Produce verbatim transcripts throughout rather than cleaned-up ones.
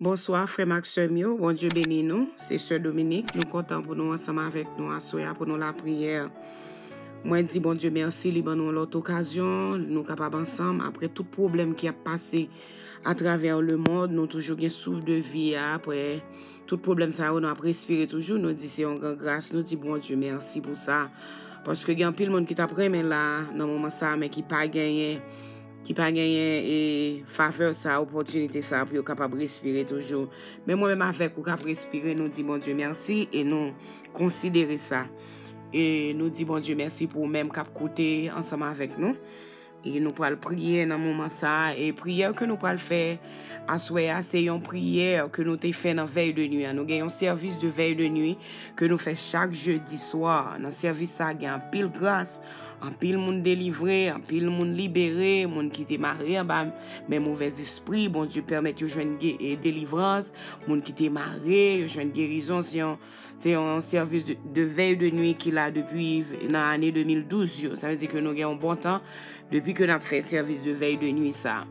Bonswa, frè m ak sè m yo. Bondye beni nou. Se sè Dominik. Nou kontan pou nou ansanm avèk nou aswè a pou nou lapriyè. Mwen di Bondye mèsi, li ban nou yon lòt okazyon, nou kapab ansanm, apre tout pwoblèm ki ap pase atravè lemonn, nou toujou gen souf de vi a, apre tout pwoblèm sa yo, nou ap respire toujou, nou di se yon gran gras, nou di Bondye mèsi pou sa. Paske gen anpil moun ki t ap renmen la, nan moman sa, men ki pa genyen, ki pa genyen, e, favè sa, opòtinite sa, pou yo kapab respire toujou. Men mwen menm avèk ou k ap respire, nou di Bondye mèsi, e nou konsidere sa. E nou di Bondye mèsi pou ou menm k ap koute ansanm avèk nou. E nou pral priye nan moman sa a. E priyè ke nou pral fè aswè a, se yon priyè ke nou te fè nan vèy de nwi a. Nou gen yon sèvis de vèy de nwi ke nou fè chak jedi swa. Nan sèvis sa a, gen anpil gras, anpil moun delivre, anpil moun libere, moun ki te mare anba men movèzespri, Bondye pèmèt yo jwenn ge-, e, delivrans, moun ki te mare, yo jwenn gerizon. Se yon Se yon sèvis de, de vèy de nwi ki la depi nan ane de mil douz yo. Sa vle di ke nou gen yon bon tan depi ke n ap fè sèvis de vèy de nwi sa.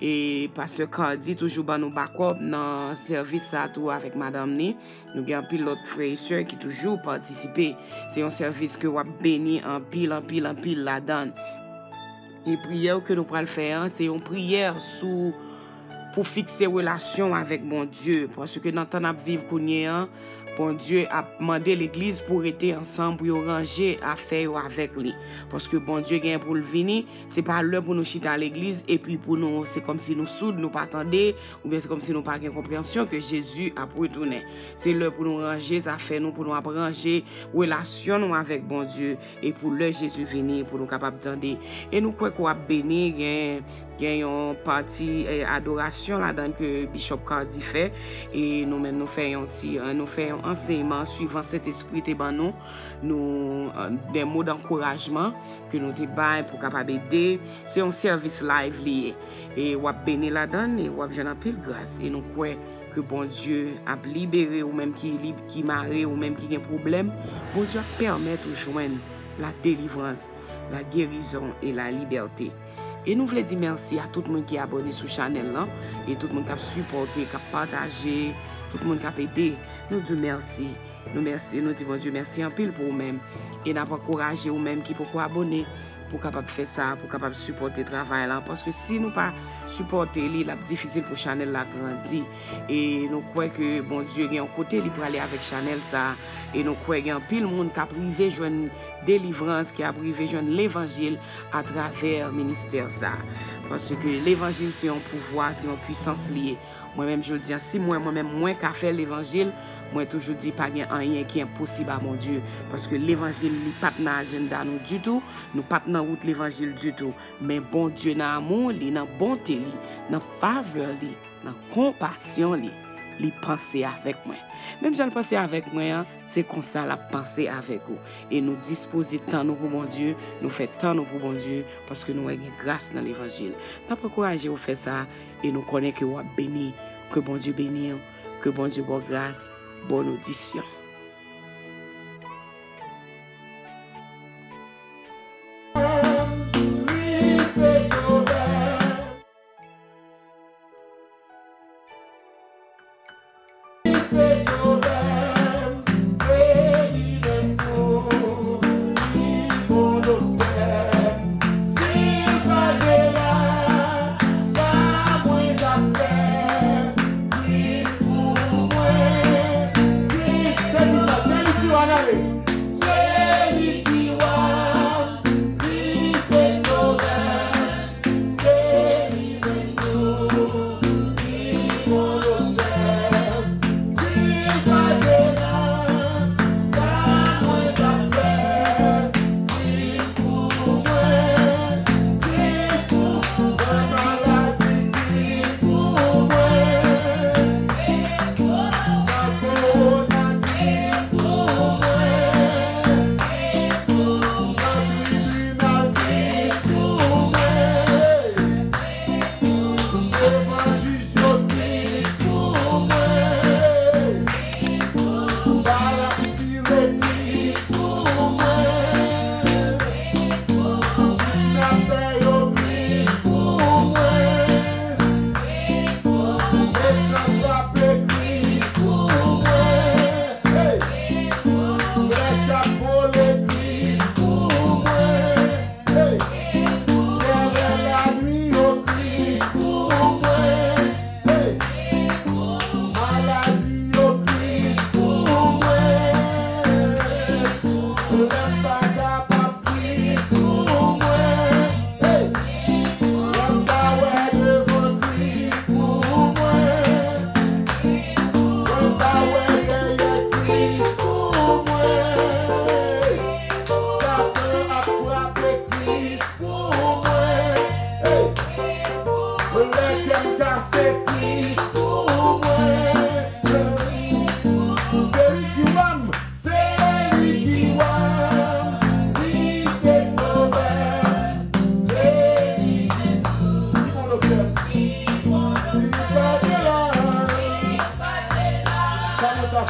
E pastè Cardi toujou ban nou bakòp nan sèvis sa tou avèk madanm li. Nou gen anpil lòt frè e sè ki toujou patisipe. Se yon sèvis ke w ap beni anpil, anpil, anpil ladan l. E priyè ke nou pral fè an, se yon priyè sou, pou fikse relasyon avèk Bondye. Paske nan tan n ap viv kounye an, Bondye ap mande legliz pou rete ansanm, pou yo ranje afè yo avèk li. Paske Bondye gen pou l vini, se pa lè pou nou chita legliz, epi pou nou, se kòmsi nou soud, nou pa tande, oubyen se kòmsi nou pa gen konpreyansyon ke Jezi ap retounen. Se lè pou nou ranje zafè nou, pou nou ap ranje relasyon nou avèk Bondye. E pou lè Jezi vini, pou nou kapab tande. E nou kwè ke w ap beni, gen, gen yon pati, eh, adorasyon ladan ke Bishop Cardi fè. E nou menm nou fè yon ti, eh, nou fè yon ansèyman swivan Sentespri te ban nou. Nou, eh, de mo dankourajman ke nou te bay pou kapab ede. Se yon sèvis live li ye. E w ap beni ladan l, e w ap jwenn anpil gras. E nou kwè ke Bondye ap libere ou menm ki lib-, ki mare, ou menm ki gen pwoblèm. Bondye ap pèmèt ou jwenn la delivrans, la gerizon e la libète. E nou vle di mèsi a tout moun ki abòne sou chanèl lan, e tout moun k ap sipòte, k ap pataje, tout moun k ap ede. Nou di w mèsi. Nou mèsi, nou di Bondye mèsi anpil pou ou menm. E n ap ankouraje ou menm ki poko abòne pou kapab fè sa, pou kapab sipòte travay la. Paske si nou pa sipòte li, l ap difisil pou chanèl la grandi. E nou kwè ke Bondye gen yon kote li prale avèk chanèl sa. E nou kwè gen anpil moun k ap rive jwenn delivrans, ki ap rive jwenn levanjil atravè ministè sa. Paske levanjil se yon pouvwa, se yon pwisans li ye. Mwen menm jodi a, si mwen, mwen menm mwen ka fè levanjil, mwen toujou di pa gen anyen ki enposib a Bondye. Paske levanjil li pa t nan ajanda nou ditou, nou pa t nan wout levanjil ditou. Men Bondye nan amou li, nan bonte li, nan favè li, nan konpasyon li, li panse avèk mwen. Menm jan l panse avèk mwen an, se konsa l ap panse avèk ou. E nou dispoze tan nou pou Bondye, nou fè tan nou pou Bondye, paske nou wè gen gras nan levanjil. N ap ankouraje w fè sa, e nou konnen ke w ap beni. Ke Bondye beni w, ke Bondye ba w gras, bòn odisyon.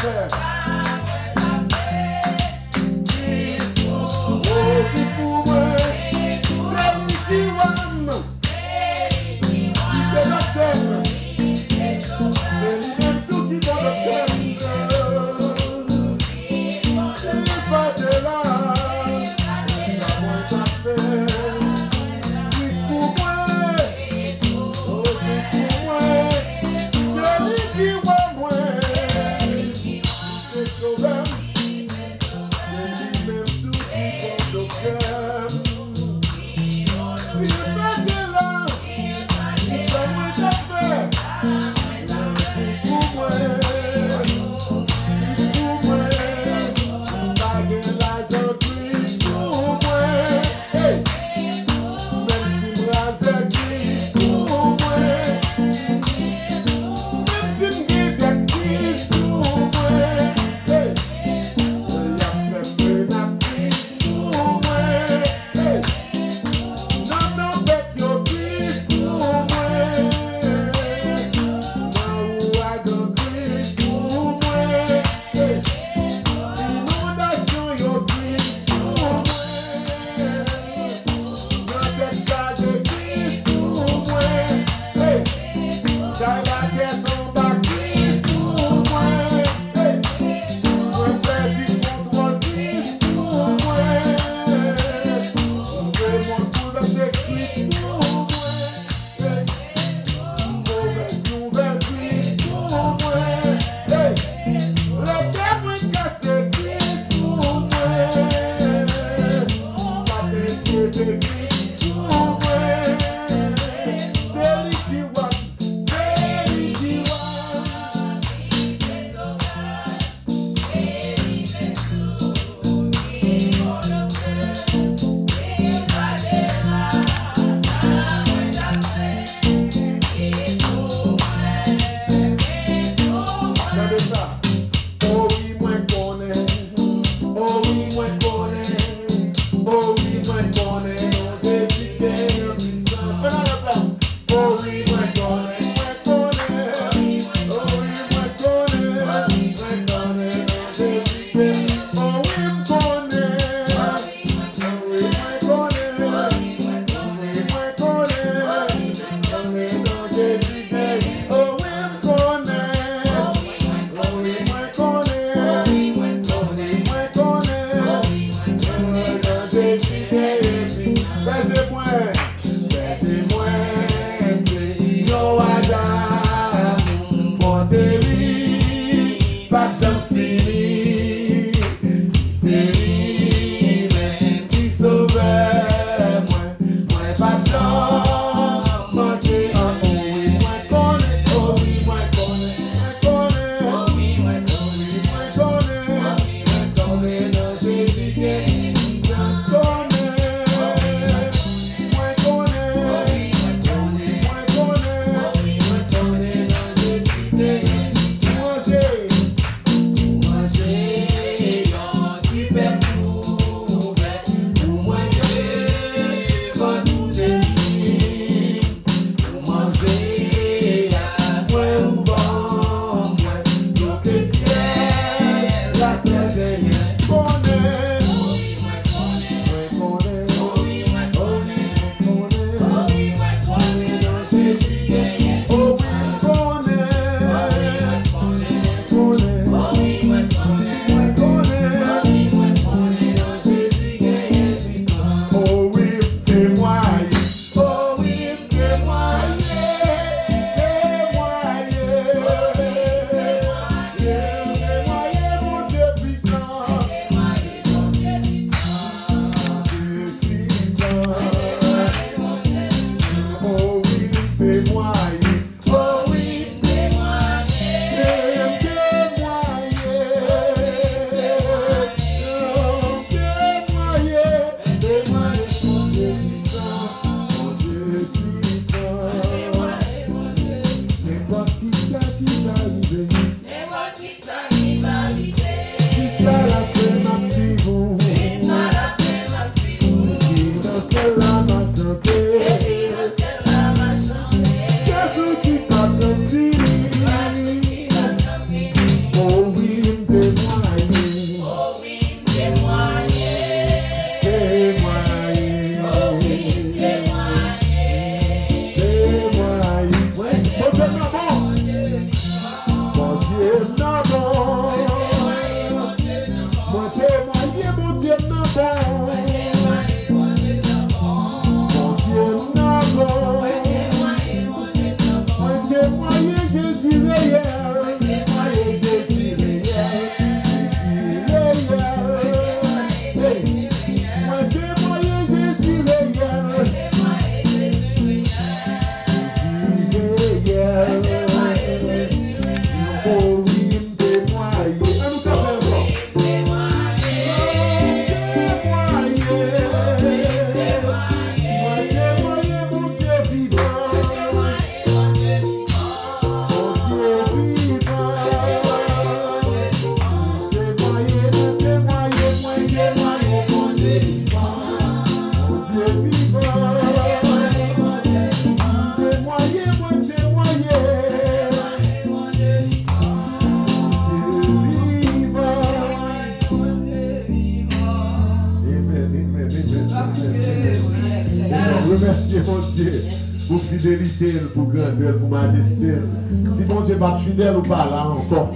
fè. Kris pou mwen, se li ki wa m, ki se doktè m, se li menm tou ki bon doktè m. Si l pa te la, sa mwen t ap fè? Kris pou mwen, o Kris pou mwen, se li ki wa mwen, ki se sovè m, se li menm tou ki bon doktè m. Si l pa te la, kisa mwen t ap fè? Kris pou mwen, Kris pou mwen, m pa gen lajan, Kris pou mwen. Hey! Menm si m razè, Kris pou mwen. Menm si m gen dèt, Kris pou mwen. Hey! Y ap fè m menas, Kris pou mwen. Hey! Nan tanpèt yo, Kris pou mwen. Nan ouragan, Kris pou mwen. Hey! Inondasyon yo, Kris pou mwen. Nan tèt chaje, Kris pou mwen. Hey! Kay la tèt anba, Kris pou mwen. Hey! Mwen pèdi kontwòl, Kris pou mwen. Mwen monte boulvèse, Kris pou mwen. Hey! Movèz nouvèl, Kris pou mwen. Hey! Lè kè mwen kase, Kris pou mwen. M ap enkyete, Kris pou mwen. Se li ki wa m, se li ki Fidelite l, pou grandè l, pou majeste l. Si Bondye pa t fidèl, ou pa la ankò.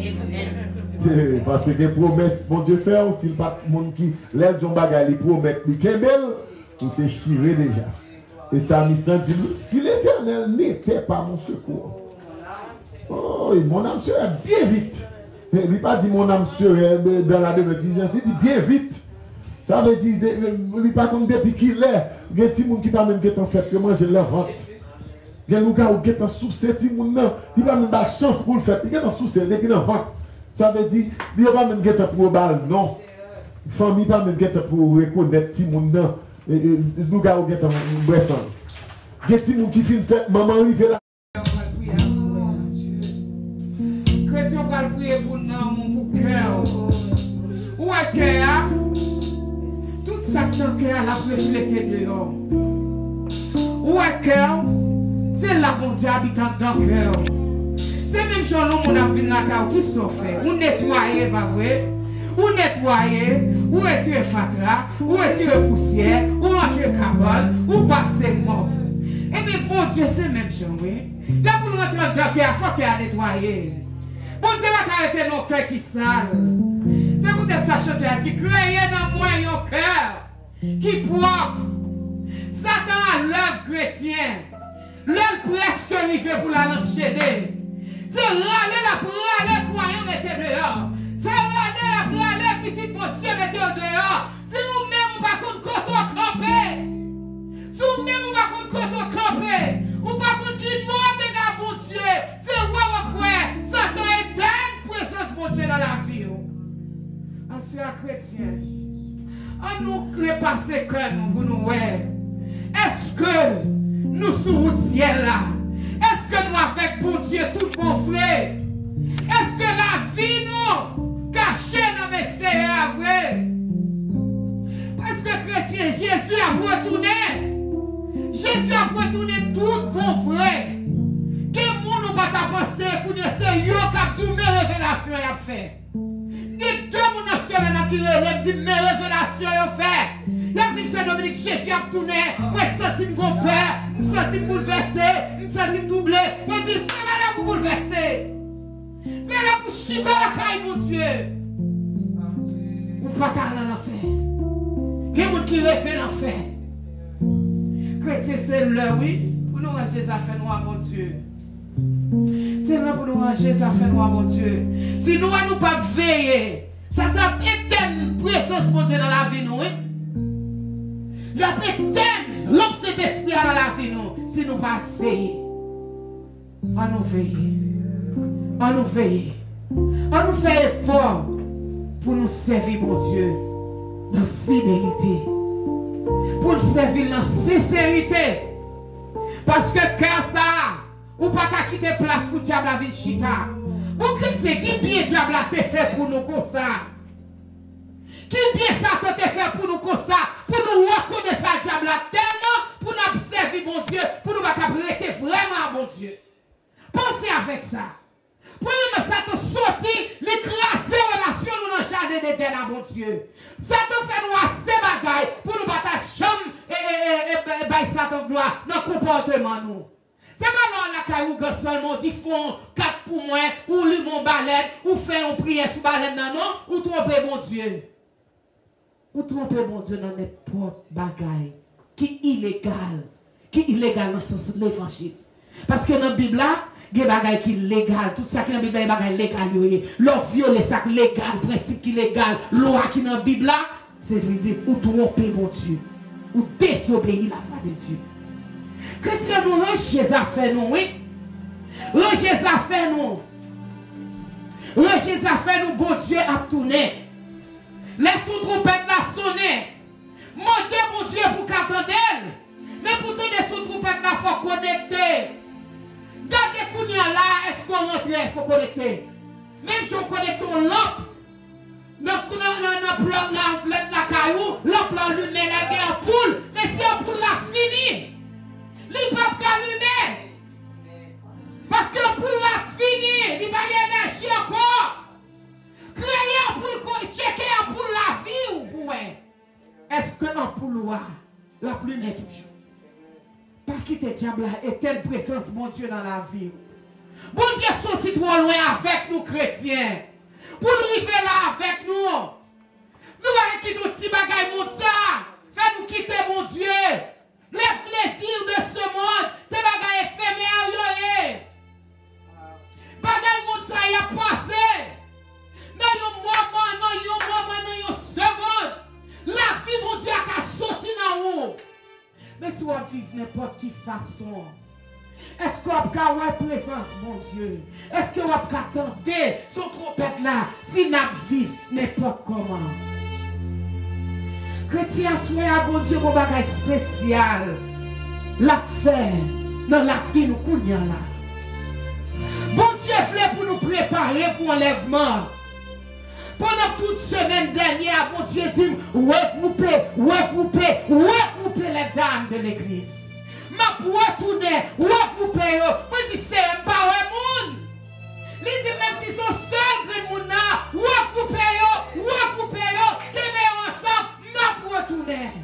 Paske gen pwomès Bondye fè w, si l pa t moun ki, lè l di yon bagay, li pwomèt, li kenbe l, ou te chire deja. E salmis lan di, si Letènèl n'était pas mon secours. Oh, mon âme serait bien vite. Li pa di mon âme serait dans la demeure du Seigneur, li di bien vite. Sa vle di, li pa konn depi kilè. Gen timoun ki pa menm gentan fèt, yo manje l nan vant. Gen lougawou gentan souse timoun nan. Li pa menm ba chans pou l fèt. Li gentan souse l depi nan vant. Sa vle di, li yo pa menm gentan pou yo ba l non. Fanmi pa menm gentan pou yo rekonèt timoun nan. E, e, lougawou gentan bwè san l. Gen timoun ki fin fèt, manman rive la. Kretyen pral priye pou nanm ou, pou kè w. Ou wè kè a? Tout sa k nan kè a, l ap reflete deyò. Ou wè kè w? Se la Bondye abite anndan kè w. Se menm jan yon moun ap vin lakay ou, ki sa w fè? Ou netwaye, pa vre? Ou netwaye, ou retire fatra, ou retire pousyè, ou ranje kabann, ou pase mòb. Ebyen, Bondye se menm jan, wi. Lè pou l rantre anndan kè a, fò kè a netwaye. Bondye pa ka rete nan yon kè ki sal. Se poutèt sa chantè a di, kreye nan mwen yon kè ki pwòp. Satan a lèv kretyen. Lè l prèske rive pou l al anchene, se rale l ap rale kwayan mete deyò. Se rale l ap rale pitit Bondye mete yo deyò. Si ou menm ou pa konn kote w kanpe, si ou menm ou pa konn kote w kanpe, ou pa konn ki mo w te ba Bondye, se wè w ap wè Satan etèn prezans Bondye nan lavi w. Aswè a, kretyen, ann nou repase kè nou pou nou wè. Èske nou sou wout syèl la? Èske nou avèk Bondye tout bon vre? Èske lavi nou kache nan men Seyè a vre? Paske kretyen, Jezi ap retounen. Jezi ap retounen tout bon vre. Gen moun ou pa ta panse, kounye a se yo k ap di w men revelasyon y ap fè. Gen de moun nan semèn nan ki rele m, di m men revelasyon yo fè. Y ap di m, Sè Dominique, Jezi ap tounen. Mwen santi m gon pè, m santi m boulvèse, m santi m twouble. Mwen di, se pa lè pou boulvèse. Se lè pou chita lakay Bondye. Ou pa ka al nan lanfè. Gen moun ki reve lanfè. Kretyen, se lè, wi, pou nou ranje zafè nou a Bondye. Se lè pou nou ranje zafè nou a Bondye. Si nou wè nou p ap veye, Satan ap etèn prezans Bondye nan lavi nou, wi. L ap etèn lanp Sentespri a nan lavi nou, si nou pa veye. Ann nou veye. Ann nou veye. Ann nou fè efò pou nou sèvi Bondye nan fidelite. Pou n sèvi l nan senserite. Paske kè sa a, ou pa ka kite plas pou dyab la vin chita. Bon, kretyen, ki byen dyab la te fè pou nou konsa? Ki byen Satan te fè pou nou konsa? Pou nou rekonèt sa dyab la tèlman, pou n ap sèvi Bondye, pou nou pa t ap rete vrèman a Bondye. Panse avèk sa. Premyèman, Satan soti, li kraze relasyon nou nan jaden Edenn a Bondye. Satan fè nou ase bagay pou nou pa ta janm, e, e, e, e, bay Satan glwa nan konpòteman nou. Se pa lè w al lakay ougan sèlman, ou di, fè yon kat pou mwen, ou limen yon balèn, ou fè yon priyè sou balèn nan, non, ou twonpe Bondye. Ou twonpe Bondye nan nenpòt bagay ki ilegal, ki ilegal nan sans levanjil. Paske nan Bib la, gen bagay ki legal. Tout sa ki nan Bib la, e bagay legal yo ye. Lè w vyole sa k legal, prensip ki legal, lwa ki nan Bib la, se vle di ou twonpe Bondye. Ou dezobeyi lavwa de Dye. Kretyen, nou ranje zafè nou, wi. Ranje zafè nou. Ranje zafè nou, Bondye ap tounen. Lè son twonpèt la sonnen, mande Bondye pou w ka tande l. Men pou w tande son twonpèt la, fò w konekte. Gade kounye a la, èske w rantre, èske w konekte? Menm jan w konekte yon lanp nan, nan, nan, nan plè, nan anplèt lakay ou, lanp la limen, lè gen anpoul, men si anpoul la fini, li p ap ka limen. Paske anpoul la fini, li pa gen enèji ankò. Kreye anpoul, ko-, tcheke anpoul lavi w pou wè. Èske anpoul ou a, l ap limen toujou? Pa Kite dyab la etenn prezans Bondye nan lavi w. Bondye soti twò lwen avèk nou, kretyen, pou l rive la avèk nou. Nou pa kite yon ti bagay mond sa fè nou kite Bondye. Les plaisirs de ce monde, se bagay efemè yo ye. Bagay mond sa y ap pase. Nan yon moman, nan yon moman, nan yon segonn, lavi Bondye a ka soti nan ou. Men si w ap viv nenpòt ki fason, èske w ap ka wè prezans Bondye? Èske w ap ka tande son twonpèt la si n ap viv nenpòt kòman? Kretyen, aswè a, Bondye gon bagay espesyal l ap fè nan lavi nou kounye a la. Bondye vle pou nou prepare pou anlèvman. Pandan tout semèn dènyè a, Bondye di m, regwoupe, regwoupe, regwoupe les dames de l'église. M ap retounen, regwoupe yo. Mwen di, Seyè, m pa wè moun. Li di, menm si se yon sèl grenn moun nan, regwoupe yo, regwoupe yo, kenbe yo ansanm, m ap retounen.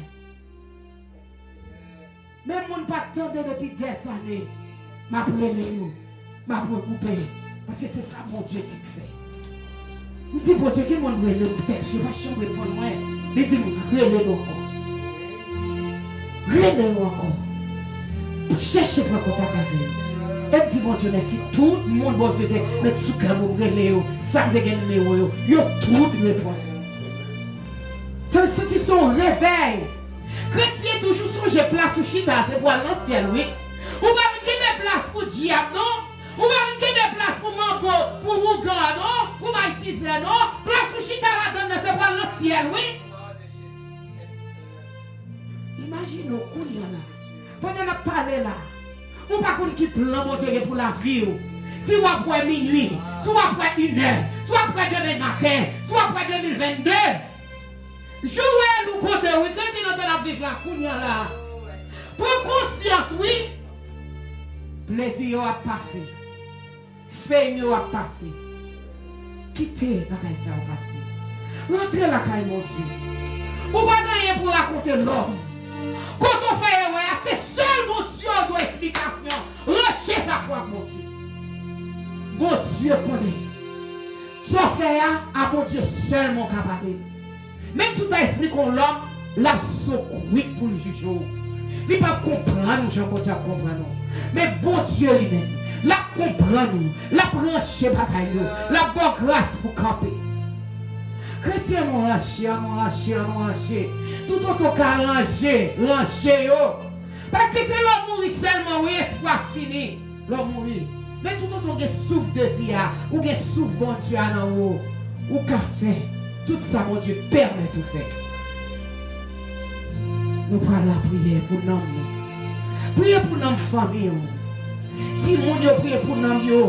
Men moun pa t tande depi dèzane. M ap rele yo. M ap regwoupe. Paske se sa Bondye di m fè. M di, Bondye, gen moun m rele pou tèks yo, pa janm reponn mwen. Li di m, rele yo ankò. Rele yo ankò. Chèche pran kontak avè yo. E m di Bondye mèsi, tout moun Bondye te met sou kè m pou m rele yo, sa m te gen nimewo yo, yo tout reponn. Sa vle santi se yon revèy. Kretyen, toujou sonje plas ou chita a, se pou al nan syèl, wi. Ou pa vin kenbe plas pou dyab, non. Ou pa vin kenbe plas pou manbo, pou ougan, non. Pou bay tizè, non. Plas ou chita ladann nan, se pou al nan syèl, wi. Imajine w kounye a la. Pandan n ap pale la, ou pa konn ki plan Bondye gen pou lavi w. Si w ap wè minui, si w ap wè inè, si w ap wè demen maten, si w ap wè de mil venn de. Jou wè nou konte, wi, kretyen nan tan n ap viv la, kounye a la. Pran konsyans, wi. Plezi yo ap pase. Fame yo ap pase. Kite bagay sa yo pase. Rantre lakay Bondye. Ou pa gen anyen pou rakonte lòm. Kote w fè erè a, se sèl Bondye ou dwe esplikasyon. Ranche zafè w ak Bondye. Bondye konnen. Sa w fè a, a Bondye sèlman w ka pale. Menm si w ta esplike yon lòm, l ap zo kwit pou l jije w. Li p ap konprann ou jan Bondye ap konprann ou. Men Bondye li menm, l ap konprann ou, l ap ranje bagay yo, l ap ba w gras pou w kanpe. Kretyen, ann nou ranje, ann nou ranje, ann nou ranje. Toutotan w ka ranje, ranje yo. Paske se lè w mouri sèlman, wi, espwa fini. Lè w mouri. Men toutotan w gen souf de vi a, ou gen souf Bondye a nan ou, ou ka fè tout sa Bondye pèmèt ou fè. Nou pral lapriyè pou nanm nou. Priye pou nanm fanmi w. Timoun yo, priye pou nanm yo.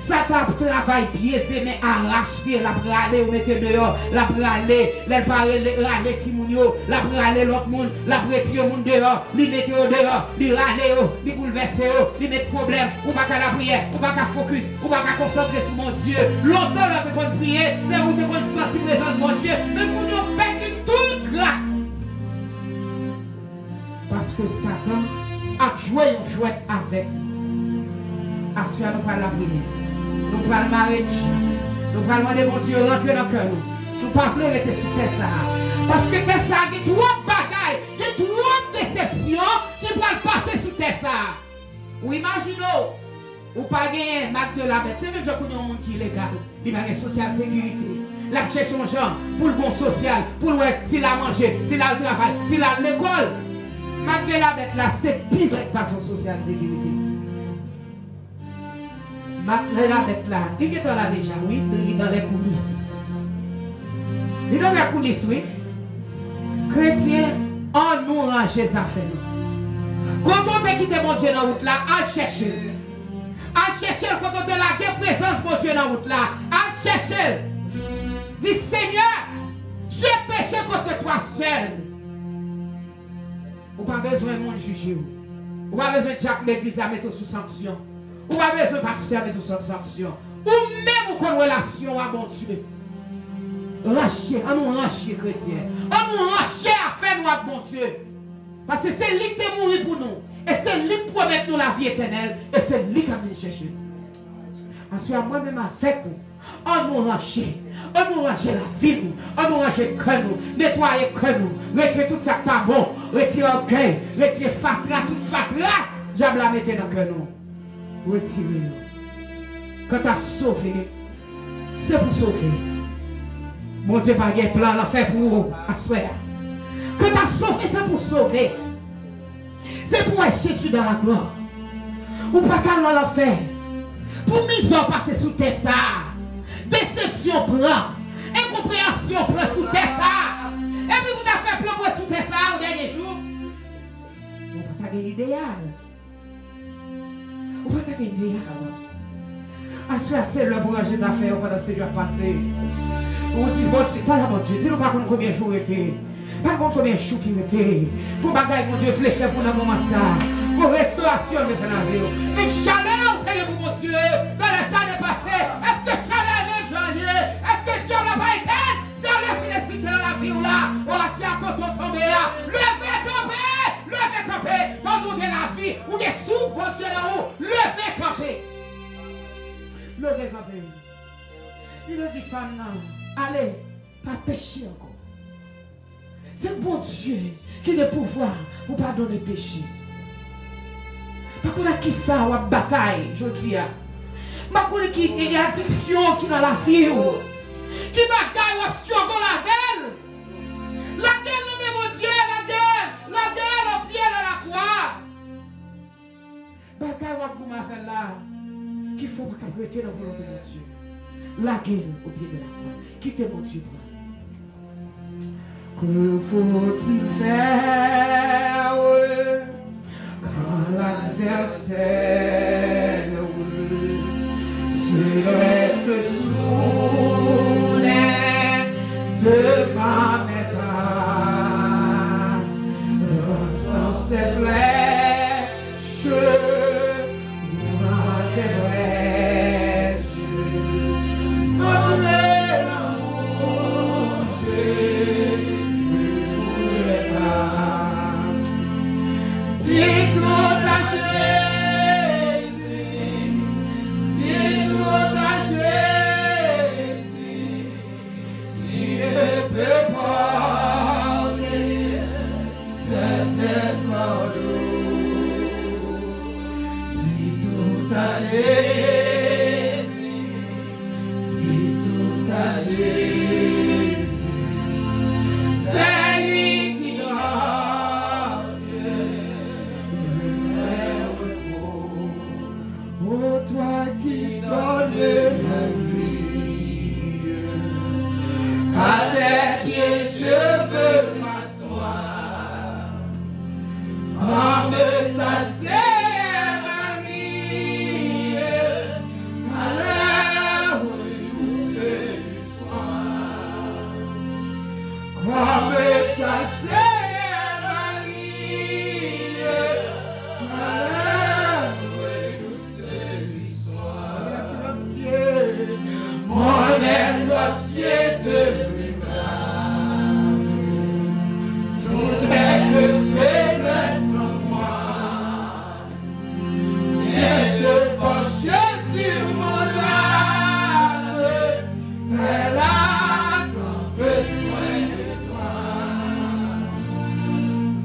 Satan ap travay pye, se men arache pye, l ap rale yo mete deyò, l ap rale, lè l pa rele, rale timoun yo, l ap rale lòt moun, l ap retire moun deyò, li mete yo deyò, li rale yo, li boulvèse yo, li met pwoblèm, ou pa ka lapriyè, ou pa ka fokis, ou pa ka konsantre sou Bondye. Lontan lè w te konn priye, se ou te konn santi prezans Bondye, men kounye a w pèdi tout gras. Paske Satan ap jwe yon jwèt avèk nou. Aswè a nou pral lapriyè. Nou pral mare djab. Nou pral mande Bondye rantre nan kè nou. Nou pa vle rete sou tè sa a. Paske tè sa a gen twòp bagay, gen twòp desepsyon ki pral pase sou tè sa a. Ou imajine w, ou pa genyen mak de la bèt. Se menm jan kounye a yon moun ki ilegal. Li pa gen sosyal sekirite. L ap chèche yon jan pou l gon sosyal, pou l wè si l a manje, si l al travay, si l al lekòl. Mak de la bèt la, se pi rèd pase yon sosyal sekirite. Mak de la bèt la, li gentan la deja, wi, li dans les coulisses. Li dans les coulisses, wi. Kretyen, ann nou ranje zafè nou. Kote w te kite Bondye nan wout la, al chèche l. Al chèche l kote w te lage prezans Bondye nan wout la. Al chèche l. Di, Senyè, j'ai péché contre toi seul. Ou pa bezwen moun jije w. Ou pa bezwen dyak legliz la mete w sou sanksyon. Ou pa bezwen pastè mete w sou sanksyon. Ou menm ou konn relasyon w a Bondye. Ranje, ann nou ranje kretyen. Ann nou ranje afè nou ak Bondye. Paske se li ki te mouri pou nou. E se li k pwomèt nou lavi etènèl. E se li k ap vin chèche nou. Aswè a, mwen menm avèk ou, ann nou ranje. Ann nou ranje lavi nou. Ann nou ranje kè nou. Netwaye kè nou. Retire tout sa k pa bon. Retire ògèy. Retire fatra, tout fatra dyab la mete nan kè nou. Retire yo. Kanta sove, se pou sove. Bondye pa gen plan lanfè pou ou aswè a. Kanta sove, se pou sove. Se pou wè Jezi dans la gloire. Ou pa ka nan lanfè. Pou mizè w pase sou tè sa a, desepsyon pran, enkonpreyansyon pran sou tè sa a, epi pou ta fè plan pou w sou tè sa a o dènye jou. Ou pa ta gen ideyal. Ou pa ta gen ideyal. Aswè a se lè pou ranje zafè yo pandan Senyè ap pase. Ou di Bondye, pale a Bondye, di l ou pa konn konbyen jou rete. Pa konn konbyen jou ki rete. Gon bagay Bondye vle fè pou nan moman sa. Gon restorasyon l vle fè nan lavi w. Menm chalè ou te gen pou Bondye dans les années passées, èske chalè a menm jan l ye? Èske dyab la pa etèn? Se yon lespri de Kris te nan lavi w la. Ou aswè a kote w tonbe a. Leve kanpe! Leve kanpe! Pandan w gen lavi, ou gen souf Bondye nan ou. Leve kanpe! Leve kanpe! Li te di fanm nan, ale, pa peche ankò. Se Bondye ki gen pouvwa pou padone peche. Pa konn ak kisa w ap batay jodi a. Pa konn ki, ki adiksyon ki nan lavi w. Ki bagay w ap struggle avè l. Lage l nan men Bondye, lage l, lage l o pye de lakwa. Bagay w ap goumen avè l la, ki fè w pa kab rete nan volonte Bondye. Lage l o pye de lakwa. Kite Bondye pran l. Que faut-il faire quand l'adversaire se dresse soudain devant mes pas, lançant ses flèches? Je ouvre tes braises, montre l'amour, je ne voudrais pas. Dis tout à Jésus, dis tout à Jésus. Dieu peut porter certains fardeaux. Dis tout à Jésus, dis tout à Jésus. C'est lui qui donne le vrai repos. Ô toi qui donnes la vie, à tes pieds je veux m'asseoir, comme sa sœur Marie, à l'heure douce du soir, comme sa sœur Marie, à l'heure douce du soir. Mon être entier, mon être entier te réclame. Tout n'est que faiblesse en moi. Viens te pencher sur mon âme. Elle a tant besoin de toi.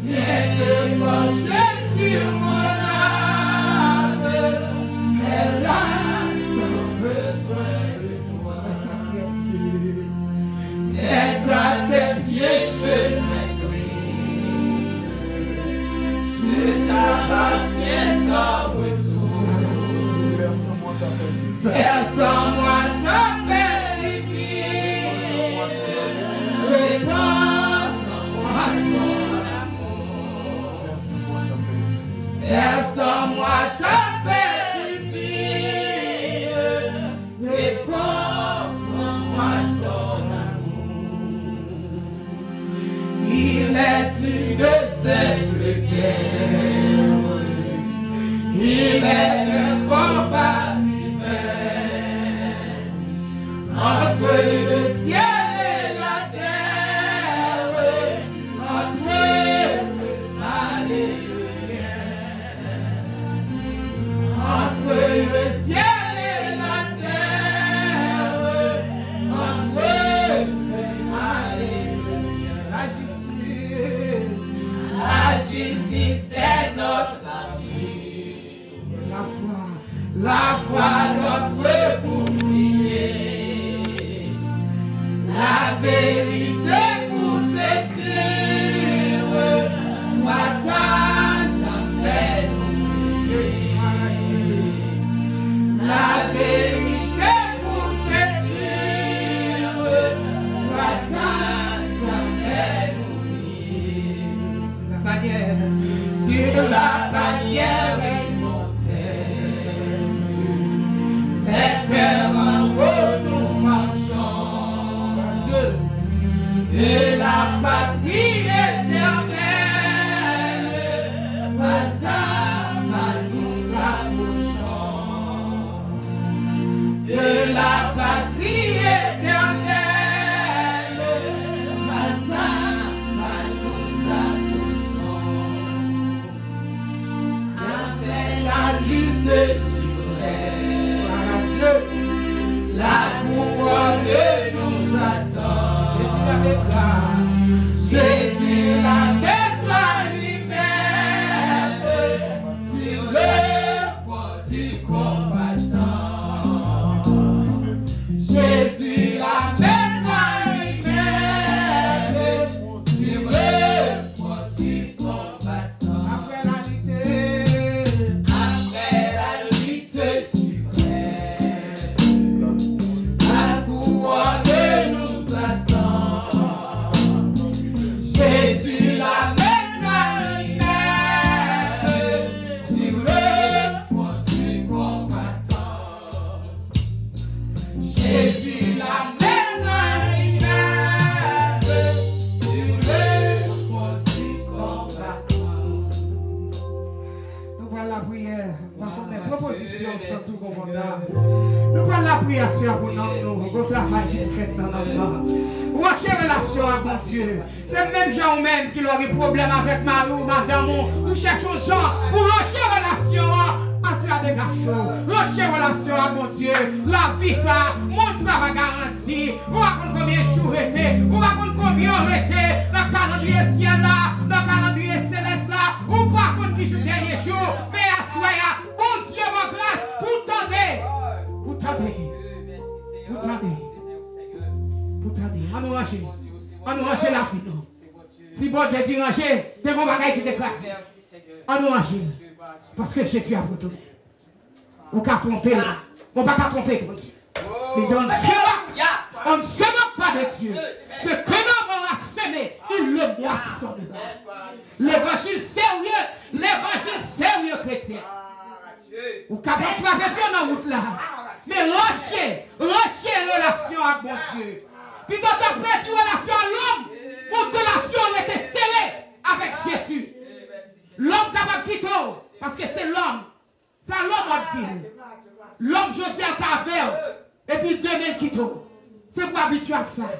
Viens te pencher sur mon âme. Elle a tant besoin de toi. La patrie éternelle, à ça nous approchons. Après la lutte suprême, la couronne nous attend. Jésus la mettra. Jésus la mettra lui-même sur le front du combattant. Jésus la mettra lui-même sur le front du combattant. Après la lutte, après la lutte suprême, la couronne nous attend. Jésus la mettra lui-même sur le front du combattant. Jésus la mettra lui-même sur le front du combattant. Nou pral lapriyè. M pa konnen pwopozisyon santi w konfòtab. Nou pral lapriyè aswè a pou nanm nou. Gon travay ki pou fèt nan nanm nan. Ranche relasyon ak Bondye. Se menm jan ou menm ki lè w gen pwoblèm avèk mari w, madanm ou, ou chèche yon jan pou ranche relasyon an. Aswè a degaje w. Ranche relasyon ak Bondye. Lavi sa, mond sa pa garanti. Ou pa konn konbyen jou rete. Ou pa konn konbyen w rete nan kalandriye syèl la, nan kalandriye selès la. Ou pa konn ki jou dènye jou. Men aswè a, Bondye ban gras pou tande. Pou tande. Pou tande. Pou tande. Ann nou ranje. Ann nou ranje lavi nou. Si Bondye di ranje, te gon bagay ki te kraze. Ann nou ranje. Paske Jezi ap retounen. Ou ka twonpe l. Ou pa ka twonpe Bondye. Li di, on ne se moque, on ne se moque pas de Dieu. Ce qu'un homme aura semé, il le moissonnera. Levanjil serye, levanjil serye kretyen. Ou kapab frape pye nan wout la. Men ranje, ranje relasyon ak Bondye. Pito w ta pèdi relasyon ak lòm, pou relasyon w rete sere avèk Jezi. Lòm kapab kite w, paske se lòm. Sa lòm ap di w. Lòm jodi a ka avè w, epi demen l kite w. Se pou abitye ak sa.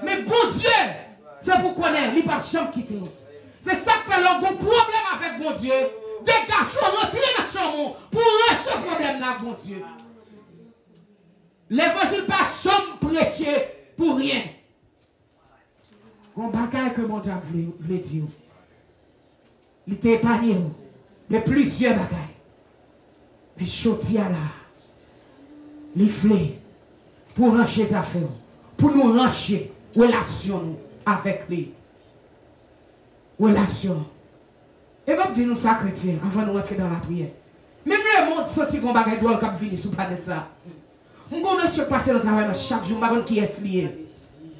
Men Bondye, se pou konnen li p ap janm kite w. Se sa k fè lè w gon pwoblèm avèk Bondye, degaje w, rantre nan chanm ou pou w regle pwoblèm nan ak Bondye. Levanjil pa janm preche pou ryen. Gon bagay ke Bondye ap vle, vle di w. Li te epanye w de plizyè bagay. Men jodi a la, li vle pou w ranje zafè w, pou nou ranje relasyon nou avèk li. Relasyon. E m ap di nou sa, kretyen, anvan nou antre nan lapriyè. Menm lemonn santi gon bagay dwòl k ap vini sou planèt sa. M gon mesye k pase nan travay mwen chak jou, m pa konn kiyès li ye.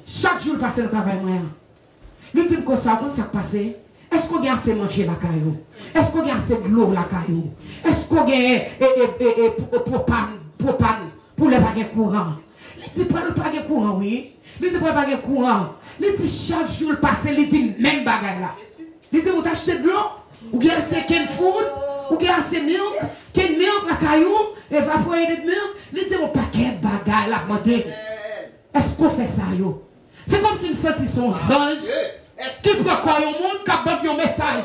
Chak jou l pase nan travay mwen an. Li di m konsa, ou konn sa k pase? Èske w gen ase manje lakay ou? Èske w gen ase dlo lakay ou? Èske w gen e, e, e, e, pwo-, pwopan, pwopan pou lè pa gen kouran? Li di pral pa gen kouran, wi. Li di pral pa gen kouran. Li di chak jou l pase, li di menm bagay la. Li di ou t achte dlo? Ou gen ase canned food? Ou gen ase milk? Canned milk lakay ou? Evaporated milk? Li di yon pakèt bagay l ap mande. Èske w fè sa yo? Se kòmsi m santi se yon zanj ki pran kò yon moun k ap ban m yon mesaj.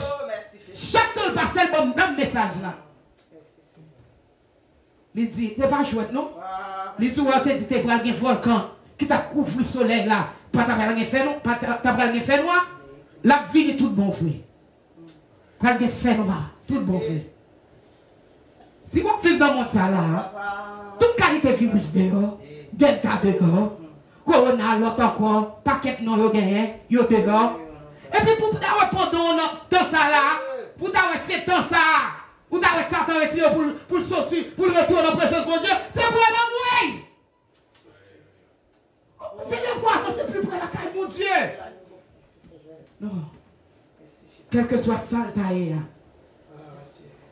Chak tan l pase, l ban m menm mesaj la. Li di, se pa jwèt non. Li di, wè, te di te pral gen vòlkan ki t ap kouvri solèy la. Pa ta pral gen fènwa, pa ta, ta pral gen fènwa. L ap vini tout bon vre. Pral gen fènwa tout bon vre. Si w ap viv nan mond sa la, tout kalite viris deyò, Delta deyò, Corona lòt ankò, pakèt non yo genyen, yo deyò. Epi pou ta wè pandan w nan tan sa la, pou ta wè se tan sa, ou ta wè Satan retire pou l, pou l soti, pou l retire w nan prezans Bondye, se pou w al anmwey. Se lè pou w avanse pli pre lakay Bondye. Non. Kèlkeswa sa l ta ye a,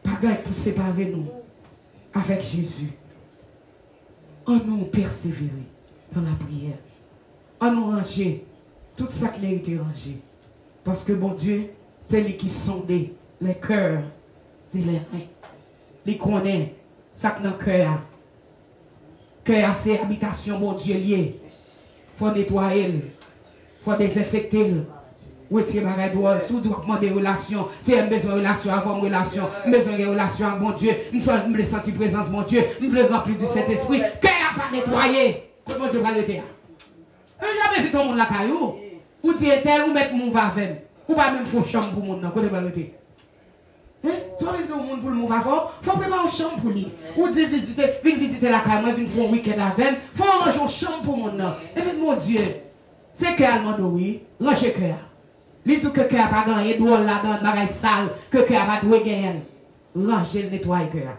pa gen pou separe nou avèk Jezi. Annou pèsevere nan lapriyè. Annou ranje tout sa k merite ranje. Paske Bondye, se li ki sonde les cœurs et les reins. Li konnen sa k nan kè a. Kè a se abitasyon Bondye l ye. Fò netwaye l. Fò dezenfekte l. Retire bagay dwòl. Si w di w ap mande relasyon, Seyè, m bezwen relasyon, avè w m relasyon. M bezwen gen relasyon ak Bondye. M san- m vle santi prezans Bondye. M vle ranpli di Sentespri. Kè a pa netwaye. Kot Bondye pral rete a? Ou janm envite yon moun lakay ou. Ou di entèl ou mèt move avè m. Ou pa menm fè yon chanm pou moun nan. Kote l pral rete? Hein? Si w ap envite yon moun pou l move avè w, fò w prepare yon chanm pou li. Ou di vizite, vin vizite lakay mwen, vin fè yon wikenn avè m. Fò w ranje yon chanm pou moun nan. Epi Bondye, se kè a l mande w wi. Ranje kè a. Li di w ke kè a pa gen anyen dwòl ladan l, bagay sal, ke kè a pa dwe genyen l. Ranje l, netwaye kè a.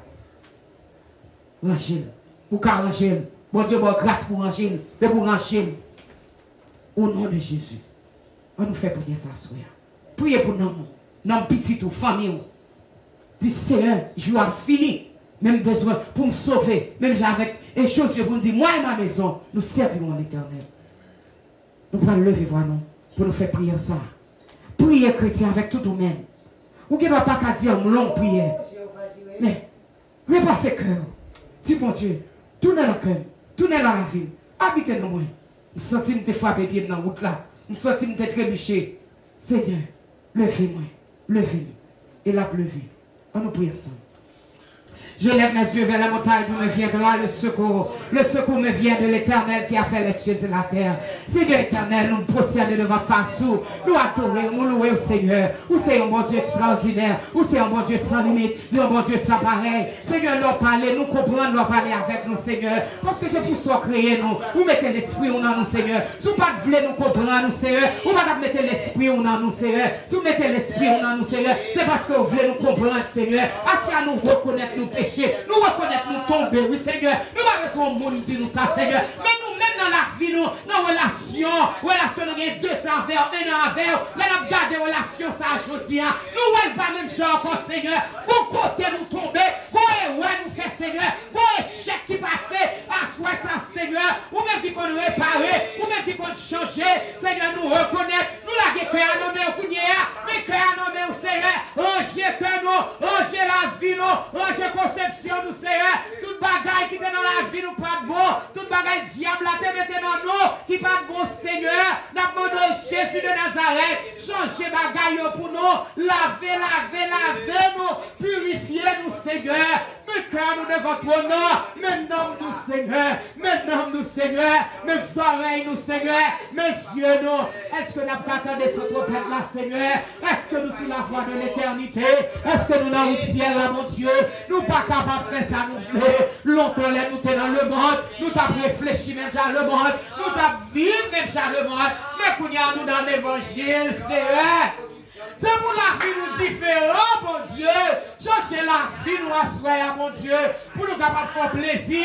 Ranje l. Ou ka ranje l. Bondye ba w gras pou ranje l. Se pou ranje l. O non de Jezi. Ann nou fè priyè sa aswè a. Priye pou nanm ou, nanm pitit ou, fanmi w. Di, Seyè, jou a fini. Men m bezwen pou m sove. Menm jan avèk e Jozye pou m di, Moi et ma maison, nous servirons l'Éternel. Nou pral leve vwa nou pou nou fè priyè sa. Priye kretyen avèk tout ou menm. Ou gen dwa pa ka di yon long priyè. Men, repase kè w. Di Bondye, tounen nan kè m, tounen nan lavi m, abite nan mwen. M santi m te frape pye m nan wout la. M santi m te trebiche. Senyè, leve mwen, leve m. E l ap leve. Ann nou priye ansanm. Je lève mes yeux vers la montagne d'où me viendra le secours. Le secours me vient de l'Éternel qui a fait les cieux et la terre. Senyè Etènèl, nou pwostène devan fas ou. Nou adore w, nou louwe w, Senyè. Ou se yon Bondye ekstraòdinè. Ou se yon Bondye san limit, yon Bondye san parèy. Senyè, lè w pale, nou konprann lè w pale avèk nou, Senyè. Paske se pou sa w kreye nou. Ou mete lespri w nan nou, Senyè. Si w pa t vle nou konprann ou, Senyè, ou pa t ap mete lespri w nan nou, Senyè. Si w mete lespri w nan nou, Senyè, se paske w vle nou konprann, Senyè. Aswè a nou rekonèt nou peche, nou rekonèt nou tonbe, wi, Senyè. Nou pa bezwen yon moun di nou sa, Senyè. Men nou menm nan lavi nou, nan relasyon, relasyon nou gen de sa avè w, en an avè w, lè n ap gade relasyon sa a jodi a, nou wè l pa menm jan ankò, Senyè. Gon kote nou tonbe, gon erè nou fè, Senyè. Gon echèk ki pase, aswè sa, Senyè, ou menm ki konn repare, ou menm ki konn chanje, Senyè, nou rekonèt, nou lage kè a nan men w kounye a, men kè a nan men w, Senyè, ranje kè nou, ranje lavi nou, ranje konsepsyon nou, Senyè, tout bagay ki te nan lavi nou pa t bon, tout bagay dyab la te mete nan nou ki pa t bon, Senyè, n ap mande w, Jezi de Nazarèt, chanje bagay yo pou nou, lave, lave, lave nou, pirifye nou, Senyè. Men kè nou devan twòn nan, men nanm nou, Senyè, men nanm nou, Senyè, men zòrèy nou, Senyè, men zye nou. Èske n ap ka tande son twonpèt la, Senyè? Èske nou sou lavwa de letènite? Èske nou nan wout syèl la, Bondye? Nou pa kapab fè sa nou vle. Lontan, lè nou te nan lemonn, nou t ap reflechi menm jan lemonn, nou t ap viv menm jan lemonn. Men kounye a, nou nan levanjil, Senyè. Se pou lavi nou diferan, Bondye. Chanje lavi nou aswè a, Bondye, pou nou kapab fè w plezi.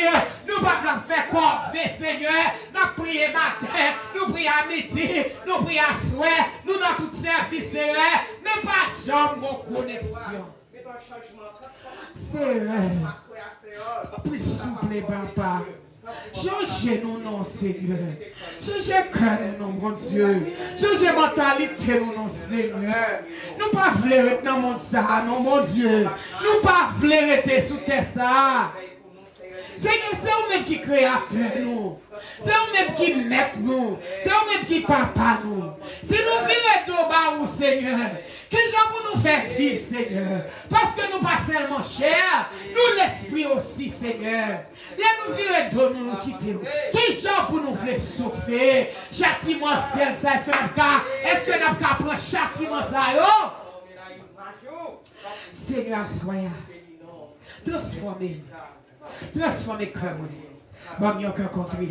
Nou pa vle ap fè kòve, Senyè. N ap priye maten, nou priye a midi, nou priye aswè, nou nan tout sèvis, Senyè. Men pa janm gon koneksyon. Senyè, tanpri souple, Papa. Chanje nou non, Senyè. Chanje kè nou non, Bondye. Chanje mantalite nou non, Senyè. Nou pa vle ret nan mond sa a non, Bondye. Nou pa vle rete sou tè sa a. Senyè, se ou menm ki kreyatè nou. Se ou menm ki mèt nou. Se ou menm ki papa nou. Si nou vire do ba ou, Senyè, kijan pou nou fè viv, Senyè? Paske nou pa sèlman chè, nou lespri osi, Senyè. Lè nou vire do nou, nou kite w, kijan pou nou vle sofe chatiman syèl sa? Èske n ap ka, èske n ap ka pran chatiman sa yo? Senyè, aswè a, transfòme m. Transfòme kè mwen. Ban m yon kè kontri.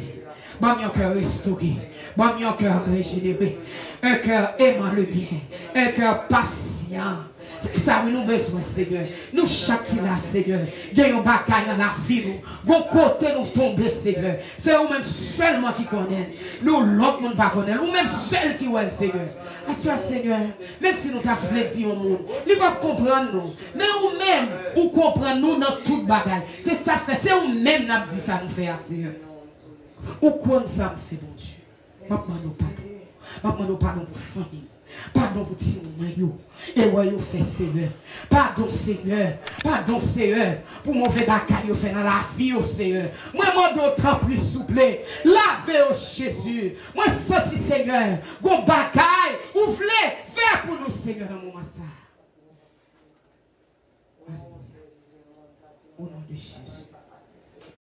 Ban m yon kè restore. Ban m yon kè rejenere. Un cœur aimant le bien. Un cœur patient. Se sa wi nou bezwen, Senyè. Nou chak ki la, Senyè, gen yon bagay nan lavi nou. Gon kote nou tonbe, Senyè. Se ou menm sèlman ki konnen l. Nou lòt moun pa konnen l. Ou menm sèl ki wè l, Senyè. Aswè, Senyè, menm si nou ta vle di yon moun, li p ap konprann nou. Men ou menm, ou konprann nou nan tout bagay. Se sa k fè, se ou menm n ap di sa nou fè a, Senyè. Ou konn sa m fè, Bondye. M ap mande w padon. M ap mande w padon pou fanmi m. Padon pou timoun mwen yo. Erè yo fè, Senyè. Padon, Senyè. Padon, Senyè, pou move bagay yo fè nan lavi yo, Senyè. Mwen mande w, tanpri, souple, lave yo, Jezi. Mwen santi, Senyè, gon bagay ou vle fè pou nou, Senyè, nan moman sa. Alelouya. O non de Jezi.